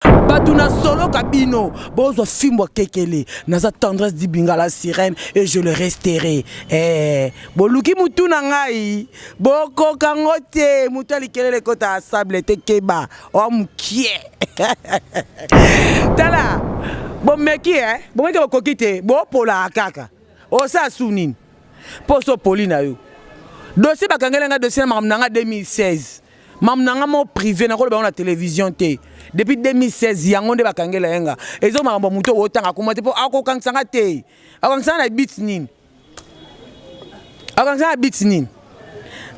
Bato na soloka bino bozwa fimbo ya kekele naza tendresse dibinga la sirène et je le resterai eh, boluki mutu na ngai bokoka ngo te mutu ya likelele ekota ya sable te keba oa mukie tala bomeki eh? bomeki bokoki te bopolaka kaka osala su nini mpo so opoli na yo dossier bakangeli nga dossier na makambo na nga 2016 Mamu na nga moko privé nakoloba yango na television te depuis 2016 yango nde bakangela ye nga ezo makambo ya moto otanga akoma te mpo akokangisa nga te akokangisa nga na bit nini akokangisa nga na bit nini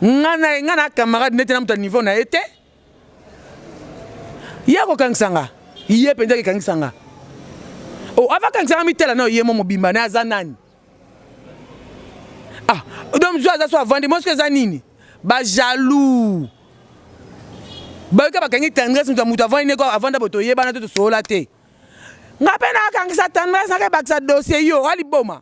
nga na nga na camarade nete na moto ya niveau na ye te ye akokangisa nga ye mpenza akekangisa nga o oh, avakangisa nga mitala na ye mo mobimba na aza nani ah donc mosusu aza so avandi mosusu eza nini ba jaloux bayoka bakangi tendresse moto ya moto avandi ndeko avanda boye toyebana te tosolola te nga mpe nakangisa tendresse nakebakisa dossier yo aliboma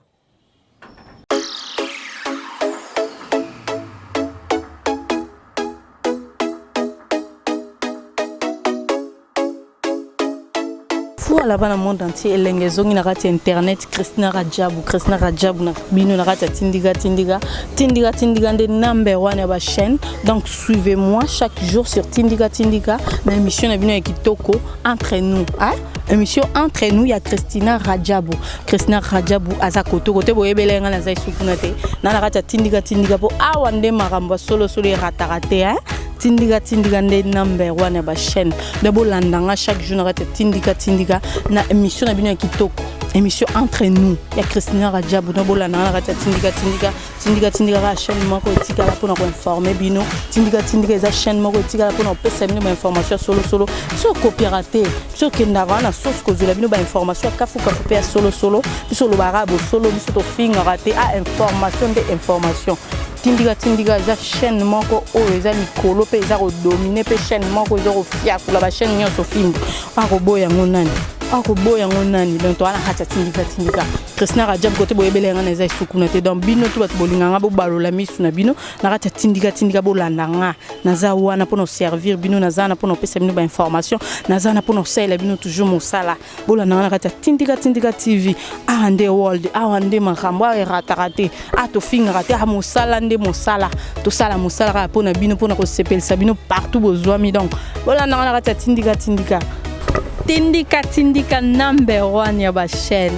Voilà bana monde entier elenge ezongi na kati ya internet Christina Rajabu Christina Rajabu na bino na kati ya Tindika Tindika Tindika Tindika nde number one ya ba chaîne donc suivez-moi chaque jour sur Tindika Tindika na émission na bino ya kitoko entre nous hein émission entre nous ya Christina Rajabu Christina Rajabu aza koto kote boyebele nga naza esukuna te na na kati ya Tindika Tindika po awa nde makambo ya solo solo erataka te hein Tindika Tindika nde number one ya ba chaîne nde bolanda nga chaque jour na kati ya tindika tindika na émission na bino ya kitoko émission entre nous ya Christina Rajabu na bolanda nga na kati ya tindika tindika tindika tindika kaka chaîne moko etikala mpona koinforme bino tindika tindika eza chaîne moko etikala mpona kopesa bino bainformation ya solosolo biso okopiaka te biso okendaka wana source kozwela bino bainformation ya kafukafu mpe ya solosolo biso olobaka bosolo biso tofingaka te a information nde information Tindika tindika eza chaîne moko oyo eza likolo mpe eza kodomine mpe chaîne moko eza kofiakula ba chaîne nyonso fimbu akoboya yango nani akoboya yango nani donc toza na kati ya tindika tindika Christina Rajab kote boyebela yanga na eza esukuna te donc bino tu bato bolinga nga bobalola misu na bino na kati ya tindika tindika bolanda nga naza wana mpona servir bino naza wana mpona kopesa bino bainformation naza wana mpona kosalela bino toujours mosala bolanda nga na kati ya tindika tindika tv awa nde world awa nde makambo awa erataka te awa tofingaka te awa mosala nde mosala tosala mosala kaka mpo na bino mpo na kosepelisa bino partout bozwami donc bolanda nga na kati ya tindika tindika tindika tindika number one ya bachaîne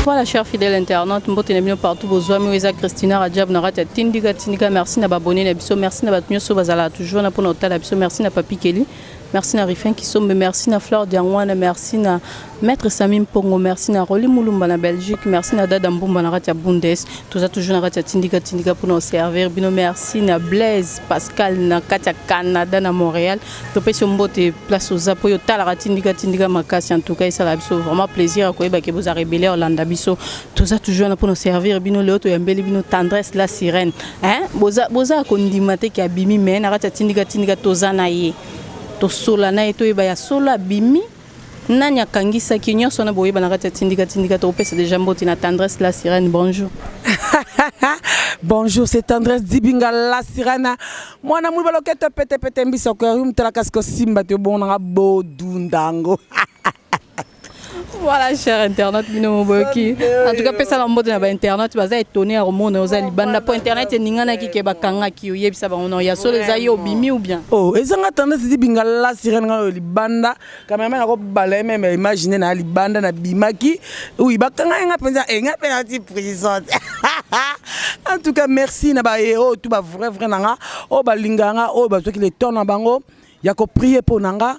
Voilà, chers fidèles internautes, mbote na bino partout bozwami oyo eza Christina Rajab na kati ya Tindika Tindika. Merci na babonné na biso, merci na bato nyonso bazala toujours na mpona kotala biso, merci na Papi Kelly, merci na Rifin Kisombe, merci na Fleur Diangwana, merci na Maître Sami Mpongo, merci na Rolly Mulumba na Belgique, merci na Dada Mbumba na kati ya Bundes. Toza toujours na kati ya Tindika Tindika mpona koservir bino. Merci na Blaise Pascal na kati ya Canada na Montréal. Topesi yo mbote place oza po yo otalaka tindika tindika makasi en tout cas esala biso vraiment plaisir ya koyeba ke boza rebele olanda biso toza toujours wana mpona servir bino leo toyambeli bino tendresse la sirène hein boza boza kondima te ke abimi mais na kati ya tindika tindika toza na ye tosola na ye toyeba ya solo abimi Nani akangisaki nyonso wana boyeba na kati ya tindika tindika tokopesa deja mbote na tendresse la sirène bonjour bonjour c'est tendresse dibinga la sirène mwana mwi baloketo pete pete mbisa aquarium tala kasi kosimba te bongo nanga bodundango Voilà, cher internaute, bino moboki. En tout cas, pesa la mbote na ba internaute baza étonné ya komona oza libanda po internet eninganaki ke bakangaki yo yebisa bango non ya solo eza yo obimi ou bien. Oh, ezanga tendresse dibinga la sirène nga libanda Cameraman ako bala ye meme imagine na libanda na bimaki oui bakanga nga penza e nga pe na ti prison en tout cas merci na ba héros tout ba vrai vrai na nga oyo balinga nga oyo bazwaki le temps na bango ya ko prier mpo na nga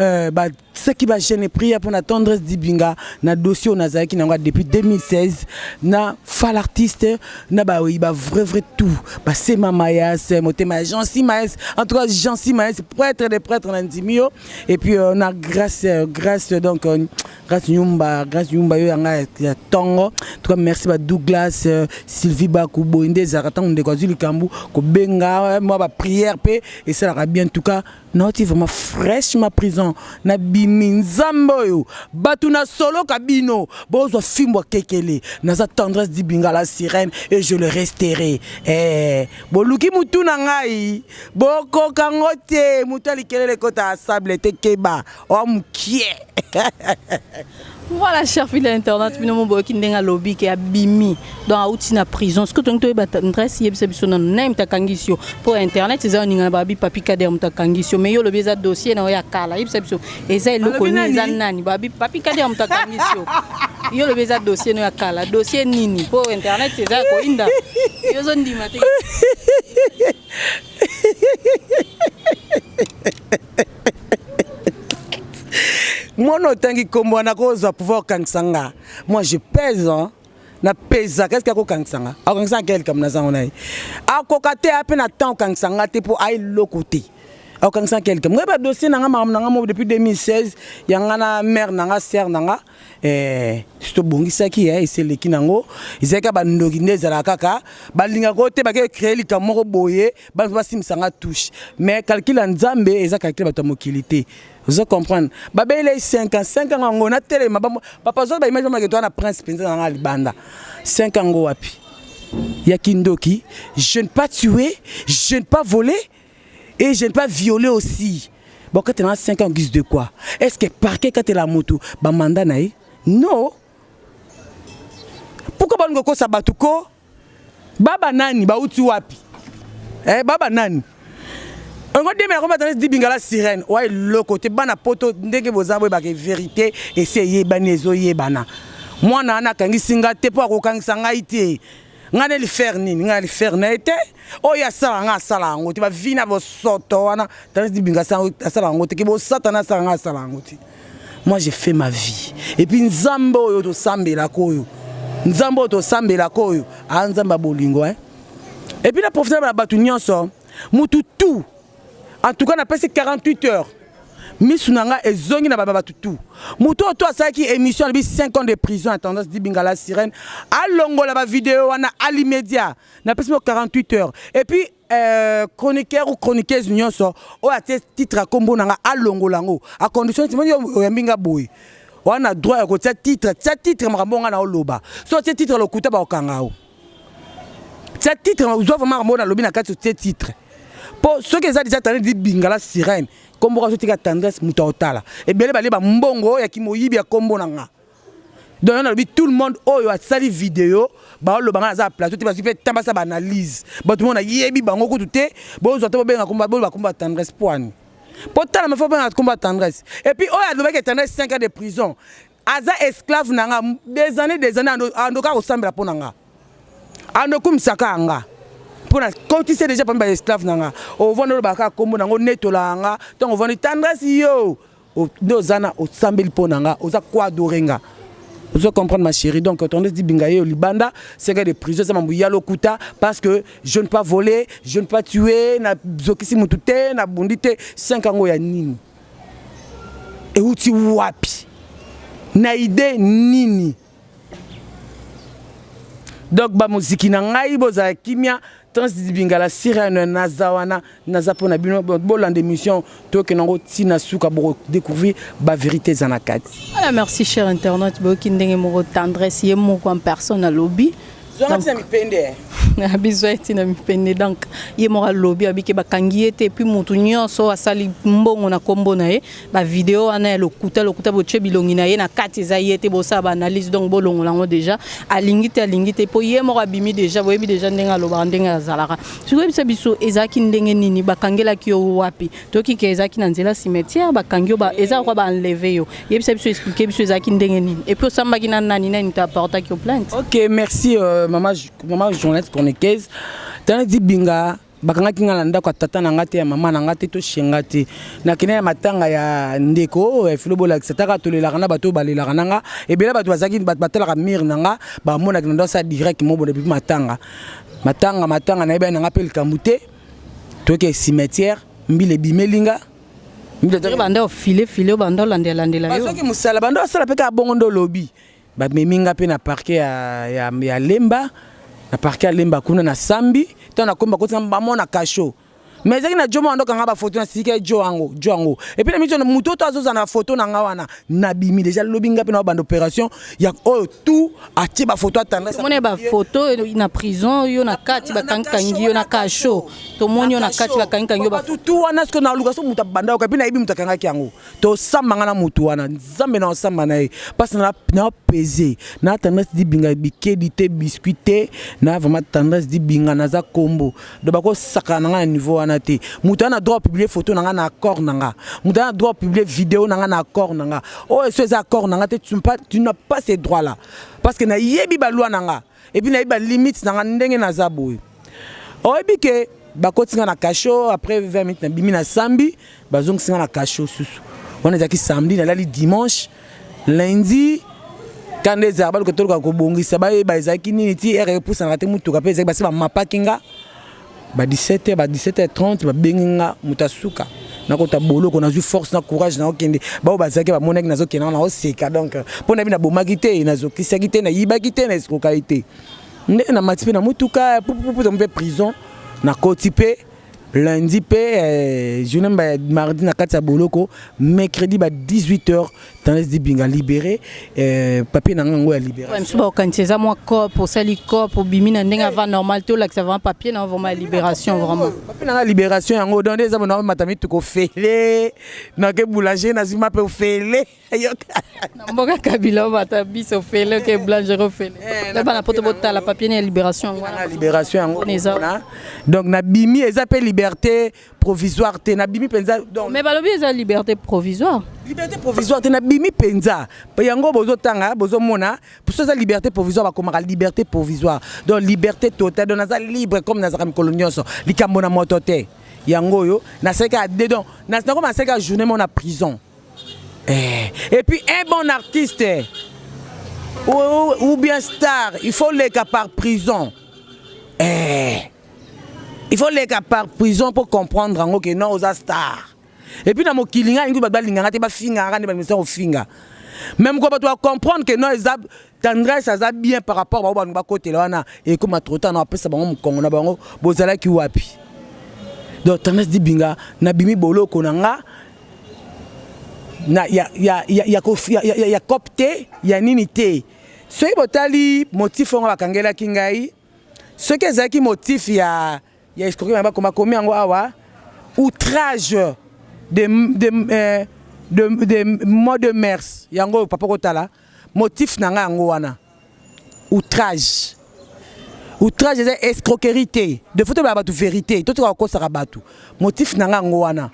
euh, ba ceux qui ba jeune prier mpo na tendresse dibinga na dossier oyo nazalaki na yango depuis 2016 na fal artiste na ba ba vrai vrai tout ba sema mayas motema ya Jean Mayas en tout cas Jean Mayas prêtre des prêtres na ndimi yo Et puis euh, na grâce euh, grâce donc euh, grâce Nyumba grâce Nyumba yo yanga ya tongo en tout cas merci ba Douglas euh, Sylvie Baku boye nde ezalaka ntango ndeko azwi likambo kobenga mwa ba prière mpe esalaka bien en tout cas. Nauti vraiment fraîche ma prison nabimi nzambe oyo bato na soloka bino bozwa fimbo ya kekele naza Tendresse Dibinga la sirène et je le resterai eh, boluki mutu na ngai bokoka ngo te moto alikelele ekota ya sable te keba oa mokie. Voilà, cher fidèle internaute, bino mo boyoki ndenge alobi ke abimi, donc auti na prison. Soki tolingi toyeba Tendresse, yebisa biso nanu nani moto akangisi yo, mpo internet eza oningana babi Papi Kader moto akangisi yo, mais yo olobi eza dossier na yo ya kala. Yebisa biso eza eloko Alobi nini, eza nani? Nani babi Papi Kader moto akangisi yo, yo olobi eza dossier na yo ya kala. Dossier nini? Mpo internet eza ya koyinda, yo ozondima te. Mwana otangi nkombo wana kozwa pouvoir okangisa nga. Moi je pèse, hein? Napesa qu'est-ce que akokangisa nga? Akokangisa nga quel likambo nazango na ye? Akoka te ape na temps okangisa nga te mpo aeloko te. Akokangisa nga quel likambo? Ngai badossier na nga, makambo na nga mo depuis 2016 ya nga na mare na nga, sere na nga, tobongisaki esi eleki nango. Ezalaki kaka bandoki nde ezalaka kaka balingaka oyo te, bake créer likambo moko boye, bato basimisa nga touche. Mais calcul ya Nzambe eza calcul ya bato ya mokili te. Ozo comprendre? Babeyela ye 5 ans, 5 ans yango natelema papa zwa baimage bamake toa na prince mpenza na nga libanda. 5 ans yango wapi ya kindoki? Je ne pas tuer, je ne pas voler et je ne pas violer aussi. Bokatela nga 5 ans en guise de quoi? Est ce que parquet katela motu bamanda na ye? Non. Pourquoi balingi kokosa bato ko baba nani bauti wapi? Baba nani ongo demela komba Tendresse Dibinga la sirène oa eloko te. Bana poto ndenge boza boyebaka vérité esi eyebani, ezoyebana. Mwana wana akangisi nga te mpo akokangisa ngai te. Ngai neli faire nini? Ngai faire na ye te. Oyo asala nga asala yango te. Bavi na bosoto wana, Tendresse Dibinga asala yango te. Ke bosatana asala nga asala yango te. Moi j'ai fait ma vie et puis Nzambe oyo tosambelaka oyo, Nzambe oyo tosambelaka oyo aa Nzambe ya bolingo, hein? Et puis na profite na bato nyonso, mutu tout en tout cas napesi 48 heures, misu na nga ezongi na baba bato tout. Moto oyo to asalaki émission alobi 5 ans de prison ya Tendresse Dibinga la sirène, alongola bavideo wana à l'immédiat. Napesi mo 48 heures. Et puis chroniqueur ou chroniqueuse nyonso oyo atie titre ya nkombo na nga, alongola yango à condition neti moni oyambi nga boye wana droit ya kotia titre. Tia titre makambo nga na oloba. So otie titre lokuta, bakokanga yo. Tia titre, ozwa vraiment makambo oyo nalobi na kati, otie titre, mpo soki eza déjà Tendresse Dibinga la sirène, nkombo kasi otika Tendresse, moto aotala ebele balie bambongo ya kimoyibi ya nkombo na nga. Donc nalobi tout le monde oyo asali video baoloba nga naza na plateau te, bazwi mpe ntan basala baanalyse. Bato moko nayebi bango kutu te, bozwa te bobenga kombo, boloba kombo ya Tendresse poani po tala mafo benga kombo ya Tendresse. Et puis oyo alobaki Tendresse 5 ans de prison aza esclave na nga des années, des années. Andoka kosambela mpo na nga, andokumisaka yanga mpo na kotise déjà parmi baesclave na nga. Ovandi olobaka kaka kombo nango, netolaka nga. Ntango ovandi Tendresse, yo nde oza na osambeli mpo na nga, oza ko adorer nga. Ozo comprendre, ma chérie? Donc Tendresse Dibinga ye libanda, 5 ans de prison eza mambo ya lokuta, parce que je ne pas voler, je ne pas tuer, nazokisi mutu te, nabundi te. 5 yango ya nini? Euti wapi na idée nini? Donc bamoziki na ngai, bozala kimia. Tendresse Dibinga la sirène naza wana, naza mpo na bino. Bolanda émission, tokende yango ntina suka, bokodécouvrir bavérité eza na kati. Voilà, merci cher internaute. Boyoki ndenge moko Tendresse ye moko en personne alobi. Zwanga ntina mipende. Biso etina mipende. Donc ye moko alobi abiki bakangi ye te. Et puis motu nyonso asali mbongo na nkombo na ye, bavideo wana ya lokuta lokuta, botie bilongi na ye na kati, eza ye te. Bosala baanalyse, donc bolongola yango déjà. Alingi te, alingi te, mpo ye moko abimi déjà. Boyebi déjà ndenge alobaka, ndenge azalaka. Sikoyo yebisa biso ezalaki ndenge nini, bakangelaki yo wapi? Toyoki ke ezalaki na nzela cimetière bakangi yo, eza kwa baenlever yo. Yebisa biso, explique biso ezalaki ndenge nini, et puis osambaki na nani, nani to aportaki yo plainte? Ok, merci mama, mama journaliste chroniqueuse. Tendresse Dibinga, bakangaki nga na ndako ya tata na nga te, ya mama na nga te, toshenga te. Nakende ya matanga ya ndeko ya filo bolakisa taka tolelaka na bato oyo balelaka na nga ebele. Bato bazalaki, bato batalaka mire na nga, bamonaki na ndo asala direct mo boye. Depuis matanga, matanga, matanga, nayebani na nga mpe likambo te. Toyoki cimetière, mbila ebimeli nga. Banda ofile file, banda olandelandela yo. Bazwaki mosala, banda osala mpe kaka bongo nde olobi. Bamemi nga mpe na parquet ya Lemba. Na parquet ya Lemba kuna na sambi, ntango nakomi, bakotinga bamona cachot. Mais ezalaki na jo moko andokanga bafoto na sika jo yango, jo yango. Et puis na miso moto to azozala na foto na nga wana, nabimi déjà lobi nga mpe na banda opération ya oyo tout atie bafoto ya Tendresse. Tomoni bafoto na prison, yo na kati bakangikangi yo na kasho, tomoni yo na kati bakangikangi yo. Bato tu wana soki naluka so moto abanda yoka, mpe nayebi moto akangaki yango, tosambanga na motu wana, Nzambe na osamba na ye parce na pese na Tendresse Dibinga bikedi te, biscuit te, na vraiment Tendresse Dibinga naza kombo. Donc bakosakana na nga na niveau wana te. Moto aza na droit publier photo na nga na accord na nga, moto aza na droit publier vidéo na nga na accord na nga. Oyo so eza accord na nga te, tu n'as pas ce droit là parce que nayebi baloi na nga et puis nayebi balimite na nga ndenge naza boye. Oyebi ke bakoti nga na cachot, après 20 minutes nabimi na sambi, bazongisi nga na cachot susu. Wana ezalaki samedi, nalali dimanche, lundi kanda ezalaka, baluka toluka kobongisa, bayeba ezalaki nini ti ere epusanaka te. Mutuka mpe ezalaki basi bamapaki nga ba 17h, ba 17h30 babengi nga moto asuka nakota boloko. Nazwi force na courage, nakokende. Bao bazalaki bamonaki nazokende nga naoseka. Donc mpo na bi nabomaki te, nazokisaki te, nayibaki te, na escroquaki te. Nde namati mpe na mutuka pupupu mpe prison nakoti mpe lundi mpe journée ba mardi na kati ya boloko. Mercredi ba 18h, Tendresse Dibinga libéré, papier na nga yango ya libération. Mosusu bakokanisa eza mwa coop, osali coop, obimi na ndenge ava normal te, olakisa vraiment papier na vraiment ya libération vraiment. Papier na nga libération yango. Donc nde eza bona mata mituka ofele, nake boulanger, nazwi ma mpe ofele. Na mboka Kabila obata biso ofele, oke boulangerie ofele. Na bana poto botala papier na ya libération yango wana. Libération yango. Wana. Donc nabimi, eza mpe liberté provisoire te, nabimi mpenza donc. Mais balobi eza liberté provisoire. Liberté provisoire te, nabimi mpenza yango. Bozotanga, bozomona so eza liberté provisoire, bakomaka liberté provisoire, donc liberté totale. Donc naza libre comme nazalaka mikolo nyonso, likambo na moto te. Yango oyo nasalaki ya de, donc nakoma nasalaki ya journée mo na prison. Et puis un bon artiste ou bien star, il faut leka par prison. Il faut leka par prison pour comprendre yango ke non, oza star. Et puis na mokili ngai alingi bato balinganga te, bafingaka nde bamisa kofinga. Même ko bato bacomprendre ke non, eza Tendresse aza bien par rapport bango balingi bakotela wana, ekoma trop tard na bapesa bango mokongo na bango. Bozalaki wapi? Donc Tendresse Dibinga nabimi boloko na nga na ya coop te, ya nini te. Soki botali motif yango bakangelaki ngai, soki ezalaki motif ya escroquerie, bakoma komi yango awa outrage de mode de mœurs. Yango oyo papa kotala motif na ngai yango wana, outrage. Outrage eza escroquerie te. De faut tobala bato vérité, totika kokosaka bato. Motif na ngai yango wana,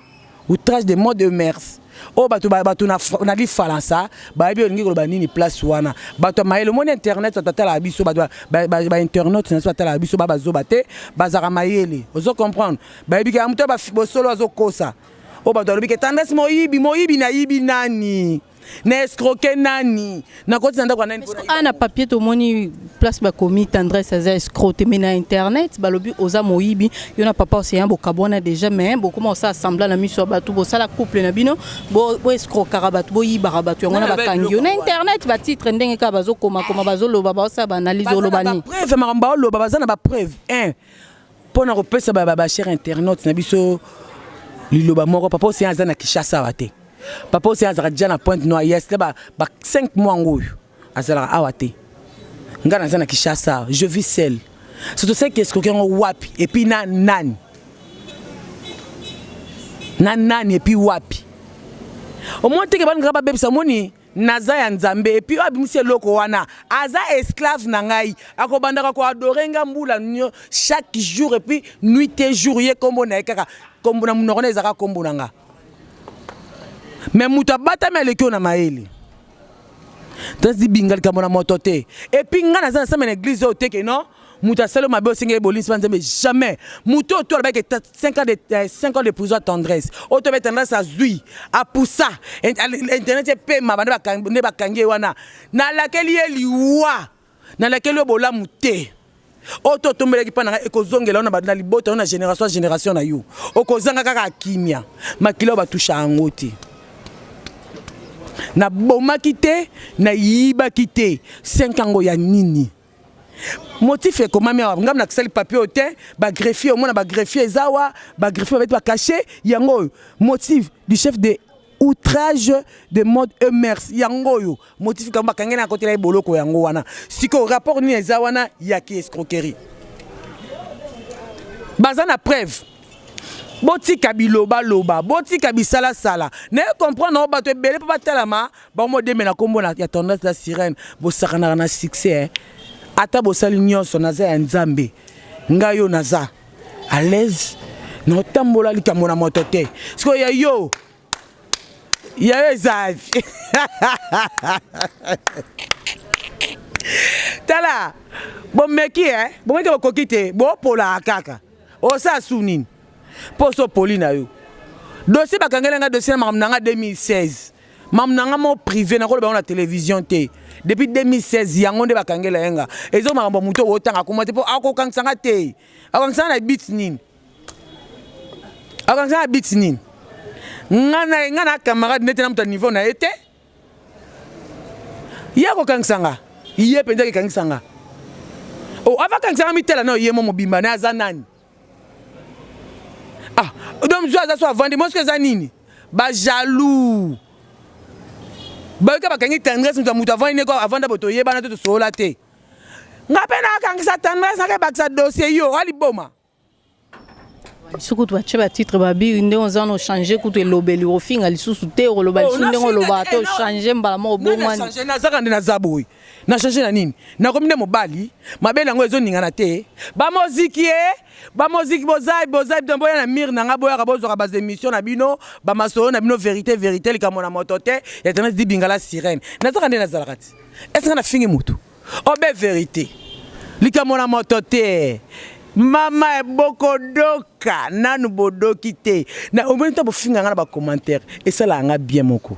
outrage de mode de mœurs. Oyo bato na lifalansa bayebi olingi koloba nini place wana. Bato ya mayele, omoni internet, bato batalaka biso, bato bainternet na biso batalaka biso, ba bazoba te, bazalaka mayele. Ozo comprendre, bayebi kaka moto bosolo azokosa. Oyo bato balobi ke Tendresse moyibi, moyibi, nayibi nani? Na escroquer nani? Nakoti na ndako ya nani? A na papier tomoni place bakomi Tendresse aza escroc te, mais na internet balobi oza moyibi. Yo na papa Océan bokabwana déjà, mais bokoma osala semblant na miso ya bato, bosala couple na bino, boescroquaka bato, boyibaka bato. Yango na bakangi yo na internet, batitre ndenge kaka bazokomakoma, bazoloba, baosala baanalyse, oloba nini? Preuve, makambo baoloba, baza na bapreuve 1 mpo na kopesa bachers internaute na biso liloba moko. Papa Océan aza na Kinshasa awa te. Papa Océan azalaka déjà na Pointe Noire, yes, ba 5 mois ngo oyo azalaka awa te. Ngai naza na Kinshasa, je vis seul. Surtout seki escroquer yango wapi? Et puis na nani, na nani, et puis wapi? Omoni teke balingaka babebisa. Omoni, naza ya Nzambe. Et puis oyo abimisi eloko wana aza esclave na ngai, akobandaka koadorer nga mbula chaque jour et puis nuit et jour. Ye nkombo na ye kaka nkombo na monoko na ezalaka nkombo na nga. Mais moto abatami aleki oyo na mayele. Tasi binga likambo na moto te. Et puis ngai naza na samba na église oyo te ke non, moto asali mabe osengeli bolisi ba Nzambe. Jamais. Moto oyo to alobaki 5 ans de prison, Tendresse oyo to be Tendresse azwi apusa internet epema nde bakangi ye wana. Nalakeli ye liwa, nalakeli yo bolamu te. Oyo to otombelaki mpa na ngai ekozongela yo na libota yo na génération génération na yo. Okozanga kaka akimia makila oyo batusha yango te. Nabomaki te, nayibaki te. 5 yango ya nini? Motif ekomami awa, ngai nakisali papier oyo te, bagreffier omona bagreffier eza awa, bagreffier babeti bacachet yango oyo. Motif du chef de outrage de mode et mœurs, yango oyo motif kango bakangi na kotela ye boloko yango wana. Sikoyo rapport nini eza wana ya ki escroquerie? Baza na preuve. Botika bilobaloba, botika bisalasala. Naye comprendre oyo bato ebele mpo batalama bango modemela nkombo ya Tendresse la Sirène. Bosakanaka na succès eh. Ata bosali nyonso, naza ya Nzambe. Ngai oyo naza à l'aise, naotambola likambo na moto te. Sikoyo ya yo, ya yo eza tala bomeki eh, bomeki bokoki te, bopolaka kaka osala su nini mpo oso poli na yo dossier. Bakangeli nga dossier na makambo na nga 2016, makambo na nga mo privé, nakoloba yango na télévision te. Depuis 2016 yango nde bakangela ye nga. Eza makambo ya moto oyo otanga komwa te, mpo akokangisa nga te. Akokangisa nga na but nini? Akokangisa nga na but nini? Nga na nga na camarade nete na moto ya niveau na ye te. Ye akokangisa nga, ye mpenza akekangisa nga? O ava akangisa nga, mitala na ye mo mobimba na aza nani? Ah, donc mosusu aza so avandi mosusu eza nini? Bajaloux bayoka bakangi Tendresse, moto ya moto avandi neko avanda boye, toyebana te, tosolola te. Nga mpe nakangisa Tendresse, nakebakisa dossier yo aliboma. Biso kutu batie batitre babi ndenge oza na ochange kutu elobeli, ofinga lisusu te, okoloba lisusu ndenge olobaka te, ochange mbala moko obongwani. Nazaka nde naza boye, na change na nini? Nakomi nde mobali, mabele yango ezoningana te. Bamoziki e bamoziki, bozai bozai, boya na mire na nga, boyaka bozwaka baémission na bino, bamasolo na bino, vérité vérité, likambo na moto te ya Tendresse Dibinga la Sirène. Nazaka nde nazalaka ti ese nga nafingi motu obe vérité, likambo na moto te. Mama bokodoka nanu bodoki te. Na omoni ntango bofinga nga na bacommentaire, esalaka nga bien moko.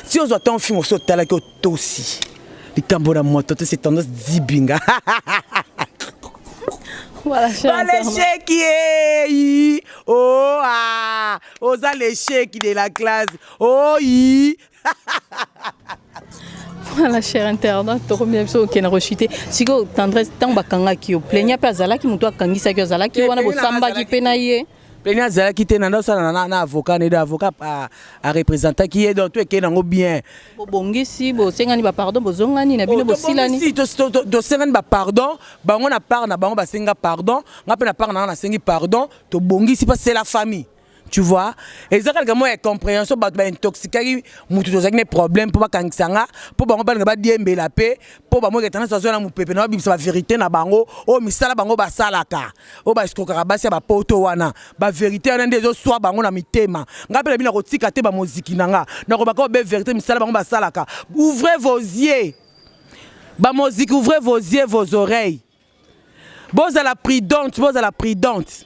Si ozwa ntango finga osi otalaki otosi likambo na moto te, c'est Tendresse Dibinga. Balesheki eyi oh, ah, oza l'échec de la classe oyi. Voilà, cher internaute, tokomi na biso okende kochuter. Sikoyo Tendresse, ntango bakangaki yo, plaignant mpe azalaki, moto akangisaki yo azalaki wana, bosambaki mpe na ye? Plaignant azalaki te, nanda osala na avocat nde avocat areprésentaki ye, donc to ekei nango bien. Bobongisi, bosengani bapardon, bozongani na bino, bosilani? Tosengani bapardon, bango na part na bango basenga pardon, nga mpe na part na nga nasengi pardon, tobongisi parce c'est la famille, tu vois. Eza kaka mwa ya compréhension. Bato baintoxikaki mutu, tozalaki na problème mpo bakangisa nga, mpo bango balinga badiembela mpe mpo bamoki Tendresse azwa na mopepe na babimisa bavérité na bango oyo misala bango basalaka, oyo baescroquaka basi ya bapoto wana. Bavérité wana nde ezoswa bango na mitema. Nga mpe na bino nakotika te bamoziki na nga, nakobaka obe vérité misala bango basalaka. Ouvrez vos yeux, bamoziki, ouvrez vos yeux, vos oreilles, bozala prudente, bozala prudente,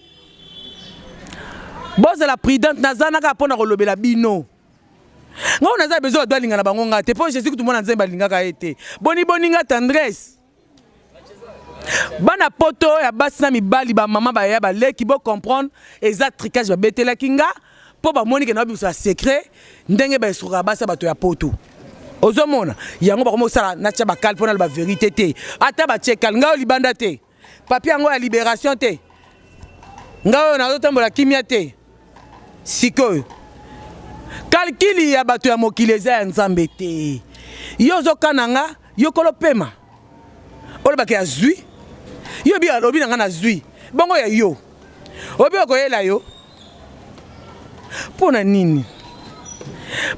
bozala prudente. Naza na kaka mpo na kolobela bino. Ngai naza besoin bato balinga na bango nga te, mpo Jésus kutu mwana Nzambe alingaka ye te. Boni boni nga Tendresse? Bana poto ya basi na mibali, bamama, baya, baleki, bocomprendre, eza tricage babetelaki nga mpo bamoni ke na babimisa secret ndenge baescroquaka basi ya bato ya poto. Ozomona yango, bakomi kosala natya bakale mpo naloba vérité te. Ata batie kale, ngai oyo libanda te, papier yango ya libération te, ngai oyo nazotambola kimia te. Sikoyo calcul ya bato ya mokili eza ya Nzambe te. Yo ozokana nga, yo kolo pema olobaka ya zwi, yo bi alobi na nga na zwi bongo ya yo obi okoyela yo mpo na nini?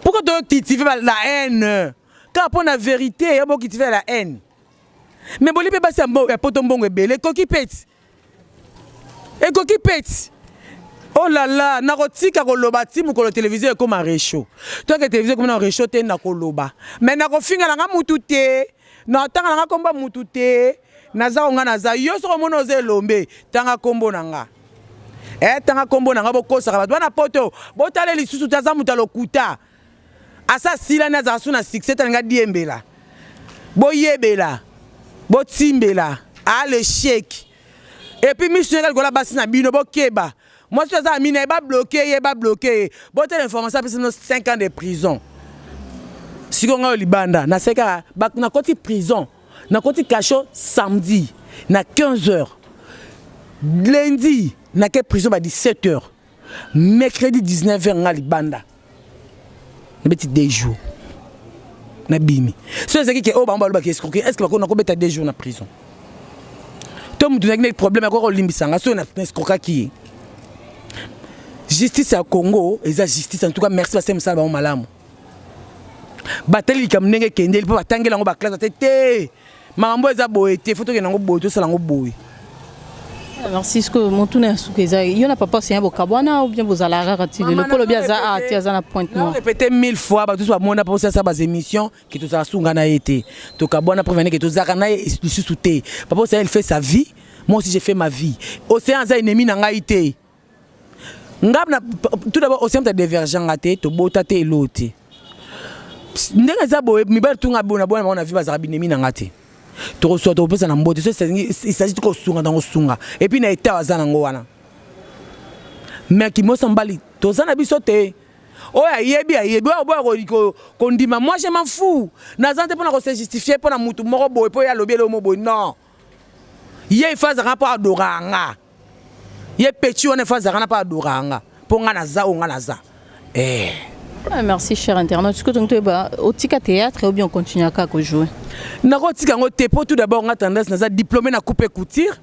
Pourquoi tocultive la haine kaka mpo na vérité? Yo bocultive la haine, mais boli mpe basi ya poto mbongo ebele ekoki peti, ekoki peti. Oh là là, nakotika koloba ti mokolo télévision ekóma réchaud. Toke télévision ekóma na réchaud te, nakoloba, mais nakofinga nanga mutu te, natanga nanga komba mutu te. Naza ko nga naza yo, soki omoni oza elombe, tanga kombo na nga eh, tanga kombo na nga. Bokosaka bato bana poto, botala lisusu te, aza moto alokuta, asa asilani, azala su na succès te, alinga diembela. Boyebela, botimbela a l'échec. Et puis miso neka likolo ya basi na bino, bokeba. Mwasi oyo aza ami na ye, babloquer ye, babloquer ye. Botala information apesi bino 5 ans de prison. Sikoyo ngai oyo libanda, nasali kaka nakoti prison. Nakoti cachot samedi na 15 heures, lundi nake prison ba 17 heures, mercredi 19 heures nga libanda. Nabeti 2 jours, nabimi. So ezalaki ke oyo bango balobaki escroquer, est ce que bakona kobeta 2 jours na prison? To moto nazalaki na problème, akoki kolimbisa nga soki na escroquaki ye. Justice ya Congo eza justice. En tout cas, merci, basali mosala bango malamu. Batali likambo ndenge ekendeli mpo batangeli yango baclasse te te. Makambo eza boye te, faut tokende yango boye, tosala yango boye. Merci. Ce que motuna ya suka eza: yo na papa Océan bokabwana ou bien bozalaka kaka ti lelo? Mpo lobi aza a ti aza na Pointe Noire. Répété mille fois, bato nyonso bamona mpo osala baémission ke tozala sunga na ye te. Tokabwana preuve ke tozalaka na ye lisusu te. Papa Océan, il fait sa vie, moi aussi j'ai fait ma vie. Océan aza ennemi na ngai te. Nga na tout d'abord, Océan ta divergent nga te, tobota te, elo te. Ndenge eza boye, mibali tunga boye na boye na bango na vie, bazalaka binemi na nga te. Tokoswa, tokopesa na mbote. So il s'agit tokosunga, ntango osunga et puis na état aza nango wana. Mais kimosa mobali toza na biso te. Oyo ayebi, ayebi. Oyo boya kondima, moi je m'en fous. Naza te mpona kose justifier mpo na mutu moko boye, mpo ye alobi eloko mo boye. Non, ye ifo azalaka mpo adoraka nga. Ye petit wana ifo azalaka na mpo adoraka nga, mpo nga naza oyo nga naza, eh. Ah, merci cher internaute. Ce que tu as otika théâtre ou bien on continue à jouer? Nakotika yango te, mpo tout d'abord nga Tendresse naza diplômé na coupe couture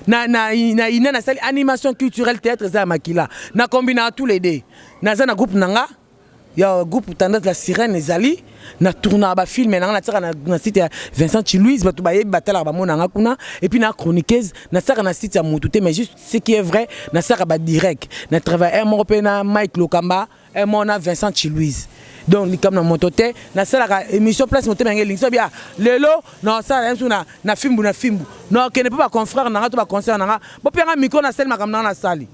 na ina nasali animation culturelle. Théâtre eza ya makila, na combine tous les deux. Naza na groupe na nga ya groupe Tendresse la Sirène, ezali na tournaka bafilm na nga, natiaka na site ya Vincent Chilouise. Bato bayebi, batalaka, bamona nga kuna. Et puis na chroniqueuse, nasalaka na site ya motu te, mais juste ce qui est vrai, nasalaka badirect na travail moko mpe na Mike Lokamba moko na Vincent Chilouise. Donc likambo na moto te, nasalaka émission place motema yango elingi. So bia lelo nasala ye na fimbu na fimbu, nakende mpo baconfrère na nga to baconcert na nga, bopianga micro, nasali makambo na nga, nasali.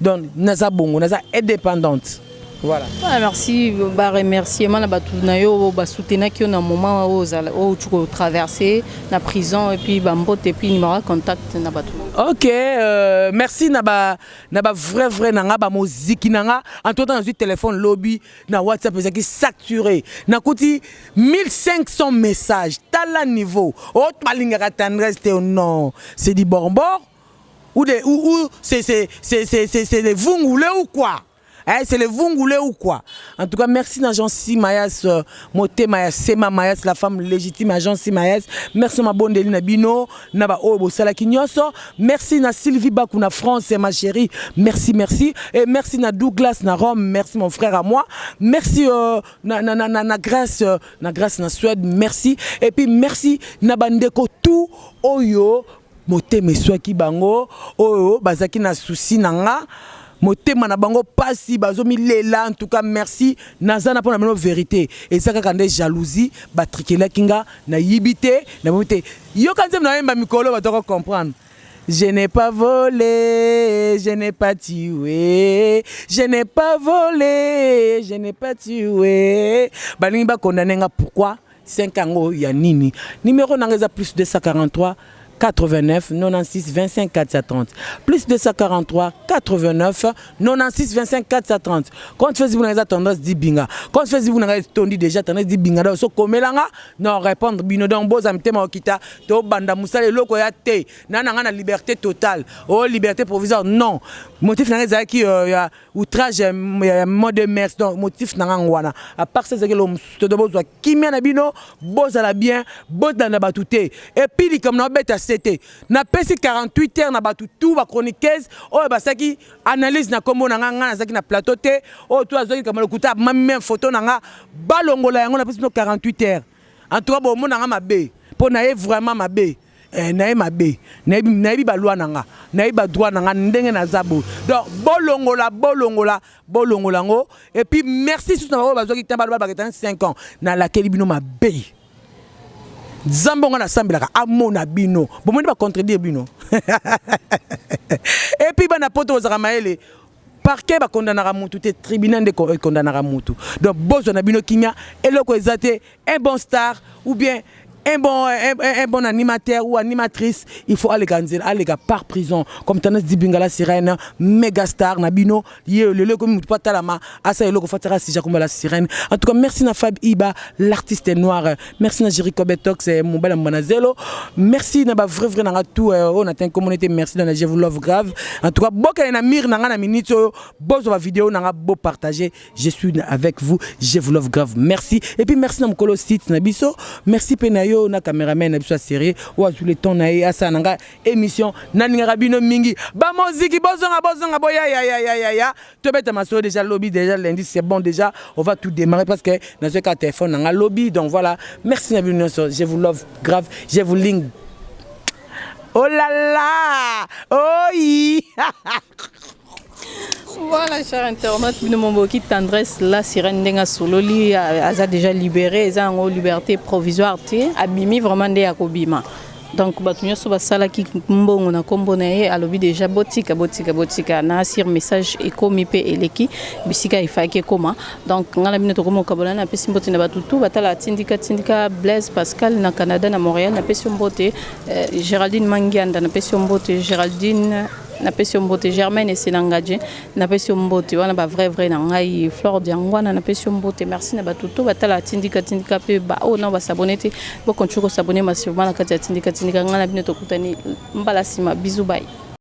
Donc naza bongo, naza indépendante, voilà. Ah, merci. Baremerciement na bato na yo basoutenaki yo na moment oyo ozala oyo otu kotraverse na prison, et puis bambote, et puis numéro ya contact na bato. Ok, merci na ba vrai vrai na nga, bamoziki na nga. En tout temps, nazwi téléphone lobi na WhatsApp, ezalaki saturé, nakuti 1500 messages. Tala niveau oyo balingaka Tendresse te. Non, c'est du bonbon ou des ou c'est des vungule ou quoi? Eh, c'est le vungule ou quoi? En tout cas, merci na Jean-Si Mayas, Motema ya Sema Mayas, la femme légitime à Jean-Si Mayas. Merci ma bonne na bino, na ba oyo bosalaki nyonso. Merci na Sylvie Bakou na France, ma chérie. Merci, merci. Et merci na Douglas na Rome, merci mon frère à moi. Merci na Grèce, na Grèce na Suède, merci. Et puis merci na bandeko tout oyo motema eswaki bango, oyo bazaki na souci na nga, motema na bango pasi, bazomilela. En tout cas, merci. Naza na mpona bino, vérité eza kaka nde jalousie batrikelaki nga. Nayibi te, nabomi te. Yoka nzembo nayemba mikolo, bato ko comprendre. Je n'ai pas volé, je n'ai pas tué, je n'ai pas volé, je n'ai pas tué. Balingi bakondane nga pourquoi? 5 yango ya nini? Numéro nanga eza plus 243 89 96 25 430, plus 243 89 96 25 430. Compte Facebook nanga eza Tendresse Dibinga. Compte Facebook nanga etondi déjà, Tendresse Dibinga. Donc so komelanga non répondre bino. Donc boza mitema okita, tobanda mosala. Eloko ya te na nanga na liberté totale o liberté provisoire, non. Motif nanga ezalaki ya outrage ya mode de mers. Donc motif nanga ngo wana. À part ça, ezalaki eloko mosusu te. Bozwa kimia na bino, bozala bien, bozala bato te. Et puis likambo na obeta se te, napesi 48 heures na bato tout bachroniqueuse oyo basalaki analyse na nkombo na nga. Nga nazalaki na plateau te. Oyo to azwaki likambo lokuta, mami même photo na nga, balongola yango. Napesi bino 48 heures. En tout cas, bomona nga mabe mpo na ye vraiment mabe. Na ye mabe, nayebi baloi na nga, nayebi badroit na nga ndenge naza boye. Donc bolongola, bolongola, bolongola yango. Et puis merci susu na baoyo bazwaki te, baloba baketani 5 ans. Nalakeli bino mabe. Nzambe ngo nasambelaka amona bino, bomoni bacontredire bino. Et puis bana poto, bozalaka mayele. Parquet bakondanaka mutu te, tribunal nde ekondanaka mutu. Donc bozwa na bino kimia, eloko eza te. Un bon star ou bien Un bon animateur ou animatrice, il faut aleka nzela, aleka par prison, comme Tendance Dibinga la sirène, méga star na bino. Ye lelo komi mutu po atalama, asala eloko, fataka sija komba la sirène. En tout cas, merci na Fab Iba, l'artiste noir. Merci na Jericho Betox, mobala Mbanazelo. Merci na ba vrai vrai nanga tout oyo na tin communauté. Merci na je vous love grave. En tout cas, bokele na mire nanga na minute oyo, bozwa ba vidéo nanga, bo partager. Je suis avec vous, je vous love grave. Merci. Et puis merci na mokolo site na biso. Merci mpe na yo na cameraman na biso ya série oyo azwi le temps na ye asala na nga émission. Nalingaka bino mingi. Bamoziki, bozonga, bozonga, boya ya ya ya ya ya, tobeta masolo déjà lobi, déjà lundi, c'est bon. Déjà on va tout démarrer parce que nazwi kaka téléphone na nga lobi. Donc voilà, merci na bino nyonso. Je vous love grave, je vous ligne. Oh là là, oi. Voilà, cher internaute, bino moboki Tendresse la sirène, ndenge asololi, aza déjà libéré. Eza yango liberté provisoire te, abimi vraiment nde ya kobima. Donc bato nyonso basalaki mbongo na nkombo na ye, alobi déjà botika, botika, botika na asir. Message ekomi mpe eleki bisika efaki ekoma. Donc ngai na bino tokoma okabola. Napesi mbote na bato tu batala Tindika Tindika. Blaise Pascal na Canada, na Montréal, napesi yo mbote. Géraldine Mangianda, napesi yo mbote. Géraldine, napesi yo mbote. Germaine Esenangadje, napesi yo mbote. Wana bavrai vrai na ngai. Flore Diangwana, napesi yo mbote. Merci na bato to batala Tindika Tindika, mpe baoyo nao basabone te, bokontinue kosabone massivement na kati ya Tindika Tindika. Ngai na bino tokutani mbala nsima. Bisous, bye.